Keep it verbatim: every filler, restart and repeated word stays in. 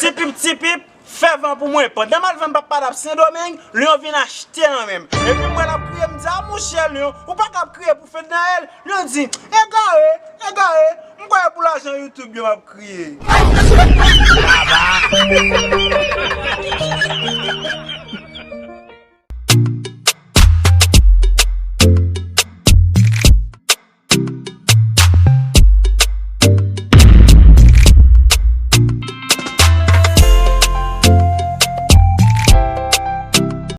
Tipip, tipip, fè van pou mwen. Pandan m al vann papa dap Sendomeng, Lyon vin achte nan men m. Epi m wè l ap kriye, m di, "A monchè Lyon, ou pa ka ap kriye pou Fednaelle?" Lyon di, "Egare, egare, m kwè pou lajan YouTube yo m ap kriye."